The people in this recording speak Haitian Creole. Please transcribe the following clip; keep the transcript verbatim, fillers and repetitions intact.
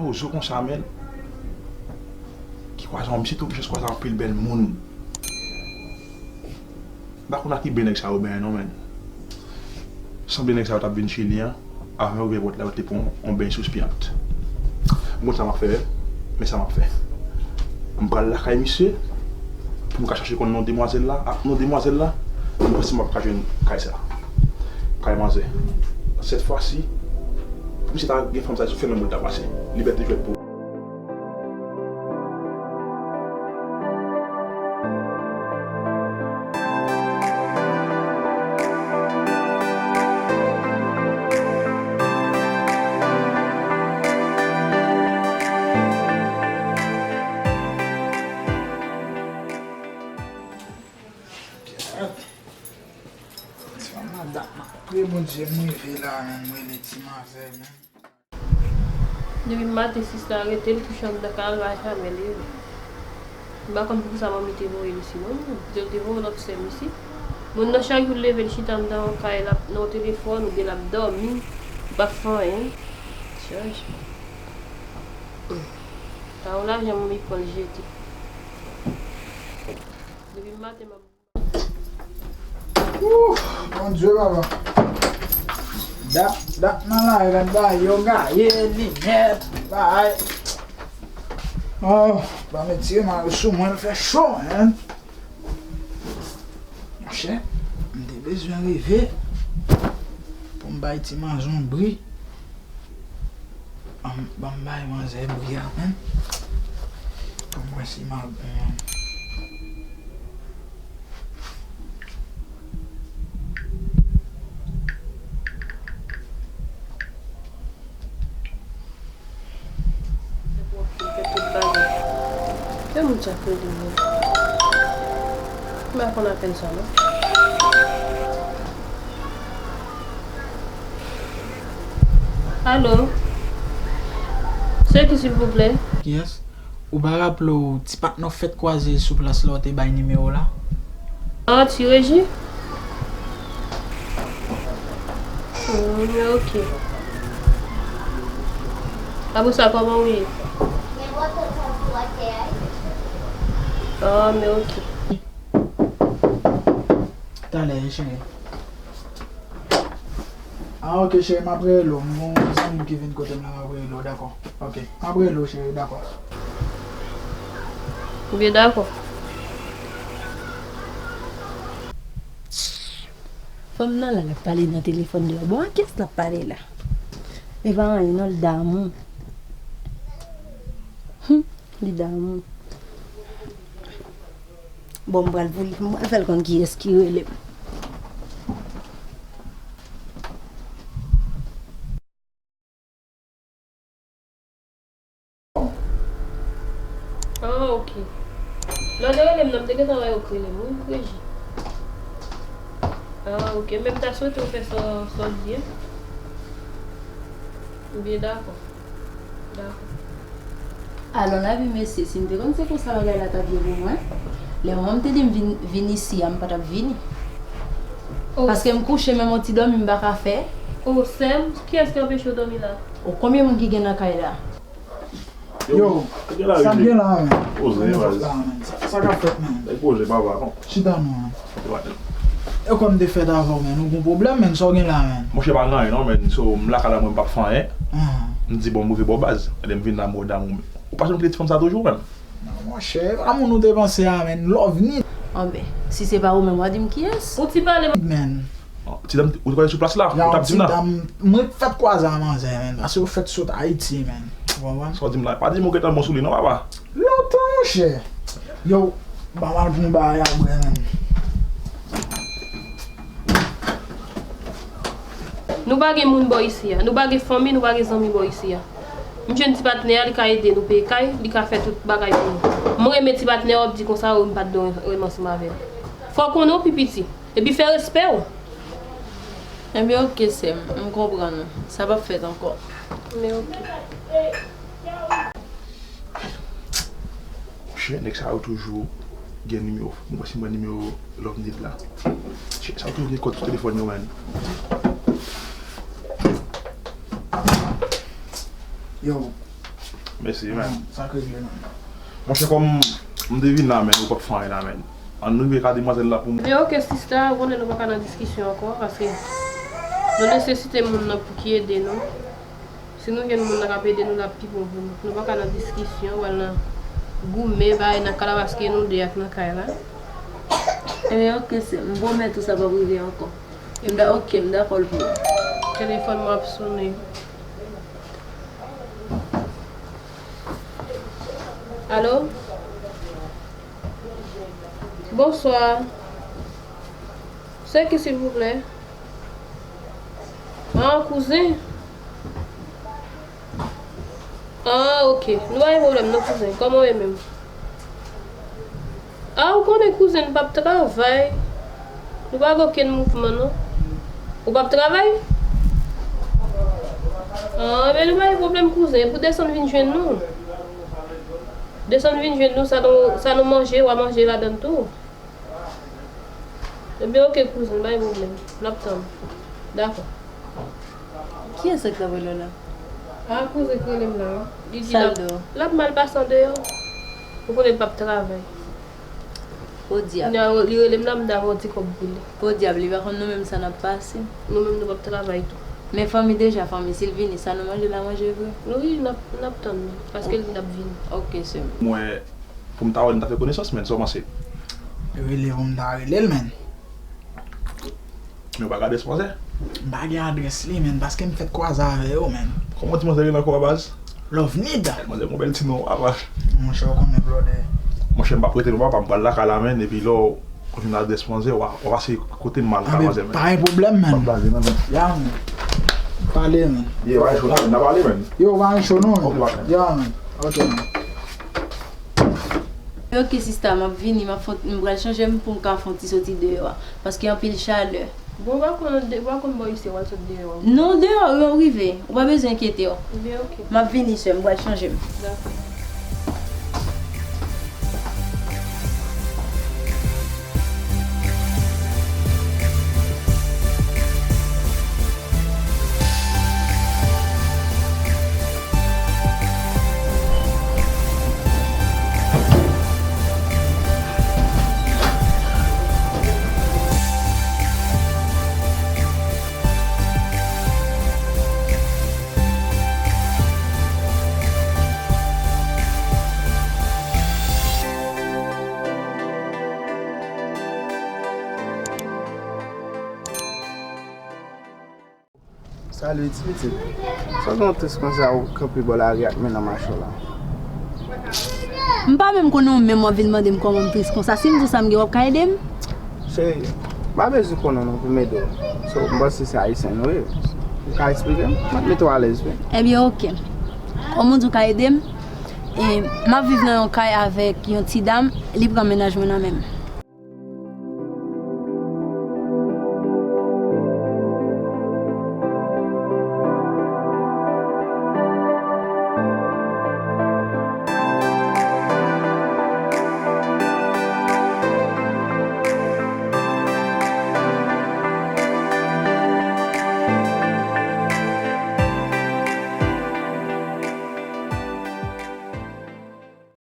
Yon zo konsa, menn. Ki kwaze yon misye tou gen chans kwaze anpil bèl moun. M pa konn a ki ben nèg sa yo benyen non, menn. Sanble nèg sa yo t ap vin che li an, avan yo ouvè pòt la, yo te pran yon beny sou spyant. M konn sa m ap fè, men sa m ap fè. M pral lakay misye, pou m ka chache konn non demwazèl la, ak non demwazèl la, m panse m ap ka jwenn kay sa. Kay manzè. Sèt fwa si, pou misye ta gen fanm sa sou fè nan moun ta pase. Libète jwèt pou Ti fanm nan dat m ap priye Bondye m rive la, menn, m rele ti manzè, menn. Depi maten, sista rete, l kouche anndan kay la, l pa janmen leve. M pa konn poukisa manmi te voye l isi, non, non. Di l te voye lòt sè m isi. Moun nan chak jou l leve, l chita anndan yon kay, l ap nan yon telefòn, oubyen l ap dòmi, l p ap fè anyen. Chanje. Hmm. Pa yon lajan manmi pran l jete. Depi maten, m ap Ooh, Bondye, papa. Dat, dat nan lari la, bay yo gaye, linèt, bay. Oh, pa met ti mal sou mwen, l fè cho, hein. Monchè, m te bezwen rive pou m bay ti manzè yon bri. Ban m, ban m bay manzè bri a, menn. Pou m wè si m ap bon. Fè tout bagay. Ke moun sa k rele m nan? M pa konn apèl sa, non. Alo? Se ki, silvouplè? Kiyès? Ou pa raple w, ti patnè w fèt kwaze sou plas la, w te bay nimewo w la? Ah, ti Reji? Hmm, ok. Apre sa, kòman w ye? Ah, men ok. Talè, cheri. Ah, ok, cheri, m ap rele w. M gon zanmi m ki vin kote m la, m ap rele w, dakò. Ok, m ap rele w, cheri, dakò. Byen dakò. Fanm nan la, l ap pale nan telefòn deyò. Bon, a kiyès l ap pale la? E pa anyen non, l damou. Hum, li damou. Bon, m pral voye, m pral fè l konn kiyès ki rele m. Ah, ok. Lè w te rele m nan, m te gentan wè yo k rele m, wi, Reji. Ah, ok. Men m ta swete w fè sa, sa w di a. Byen, dakò. Dakò. Alò, lavi mesye, si m te konn se konsa bagay la t ap ye pou mwen, lè manman m te di m vin, vin isi a, m pa t ap vini. Oh. Paske m kouche, menm yon ti dòmi m pa ka fè. Oh, sè m, kiyès ki anpeche w dòmi la? Oh, konbyen moun ki gen nan kay la? Yo, sa k gen la, menn? Poze, baz. Sa, sa k ap fèt, menn? Nèg poze, papa, non. Chita non, menn. E kòm te fèt avè w, menn, ou gon pwoblèm, menn, sa w gen la, menn? Monchè, pa gen anyen non, menn. So, m lakay la, mwen, m p ap fè anyen. Ah. M di, bon, m rive bò baz. Lè m vin la, m wè w damou, menn. Ou pa janm kite ti fanm sa toujou, menn? Non, monchè, pa moun ou te panse a, menn. Love ni. Anben, si se pa ou menm, w a di m kiyès? Ou ti pale. Menn. Ti dam, ou te pale sou plas la, ou t ap di m la. Ti dam, mwen fèt kwaze a manzè, menn. Paske ou fèt sot Ayiti, menn. Ou konprann? Sa w di m la, pa di m ou gentan bon sou li non, papa. Lontan, monchè. Yo, ba m al pran bagay a bwè, menn. Nou pa gen moun bò isi a. Nou pa gen fanmi, nou pa gen zanmi bò isi a. M jwenn ti patnè a, li ka ede nou peye kay, li ka fè tout bagay pou nou. M renmen ti patnè a, w ap di konsa, wi, m pa t dwe renmen ansanm avè l. Fò w konnen w pi piti. Epi fè respè w. Ebyen, ok, sè m, m konprann ou. Sa p ap fèt ankò. Men ok. Monchè, nèg sa yo toujou gen nimewo. Mwen kwè si mwen nimewo Love Need la. Monchè, sa yo toujou gen kòd sou telefòn yo, menn. Yo, Mèsi, man. Sa k regle, man. Monchè, kòm m te vin la, man, ou p ap fè anyen la, man. Ann rive ka demwazèl la pou mwen. Men oke, sista, ou konnen nou pa ka nan diskisyon ankò, paske nou nesesite moun nan pou ki ede nou. Si nou jwenn moun nan k ap ede nou, l ap pi bon pou nou. Nou pa ka nan diskisyon, w al nan goumen, bay nan kalabaske nou de ak nan kay la. Ebyen, oke, sè m, m pwomèt ou sa p ap rive ankò. M da-, oke, m dakò l pou ou. Telefòn mwen ap sonnen. Alo? Bonswa. Se ki, silvouplè? Ah, kouzen. Ah, oke. Nou pa gen pwoblèm, non, kouzen. Kòman w ye menm? Ah, ou konnen, kouzen, m p ap travay. Nou pa gen okenn mouvman, non. Ou p ap travay? Ah, men nou pa gen pwoblèm, kouzen. Pou desann vin jwenn nou. Desann vin jwenn nou, sa nou, sa nou manje, w a manje ladan l tou. Ebyen, oke, kouzen, pa gen pwoblèm. N ap tann. Dakò. Kiyès sa k t ap rele w la? Ah, kouzen k rele m la, wi. Li di l ap, l ap mal pase andeyò. Ou konnen l p ap travay. Podyab. Kounye a, li rele m la, m ta fè yon ti kòb pou li. Podyab, li pa konn nou menm sa n ap pase. Nou menm nou p ap travay tou. Men fanmi deja, fanmi, si l vini, sa nou manje la manje vre? Wi, n ap, n ap tann li, paske li t ap vini. Oke, sè m. Mwen, pou m ta wè l, m ta fè konesans, men sa w panse? Rele pou m ta rele l, men. Men w pa gen adrès manzè? M pa gen adrès li, men, paske m fèk kwaze avè yo, men. Kòman ti manzè rele ankò a baz? Lovenida. Manzè gon bèl ti non, apa. Monchè, ou konnen blòdè. Monchè, m p ap rete non, papa, m pral lakay la, men, epi lè w jwenn adrès manzè, w a, w a pase kote m al lakay manzè, men. Pa gen pwoblèm, men. M p ap blaze, non, men. Ya, men. Pale, men. Ye, pa gen cho, non, n a pale, men. Yo, pa gen cho, non, men. Ok, pa gen. Ya, men. Ok, men. Ok, sista, m ap vini, m ap fè, m pral chanje m pou m ka fè yon ti soti deyò a, paske anpil chalè. Bon, w pa konn, w pa konn bò isi, w al sot deyò. Non, deyò, yo rive. Ou pa bezwen enkyete w. Ebyen, oke. M ap vini, sè m, m pral chanje m. Dakò. Salut, ti pitit. Sa w gen w tris konsa, ou kanpe bò lari ak men nan mach w la? M pa menm konnen w menm w ap vin mande m kòman m tris konsa. Si m di w sa m gen, w ap ka ede m? Cheri, m pa bezwen konnen w non pou m ede w. So, m panse se ayisyen nou ye. Ou ka eksplike m? M ap mete w alèz, wi. Ebyen, oke. Kòm ou di w ka ede m, e, m ap viv nan yon kay avèk yon ti dam, li pran mennaj mwen nan men m.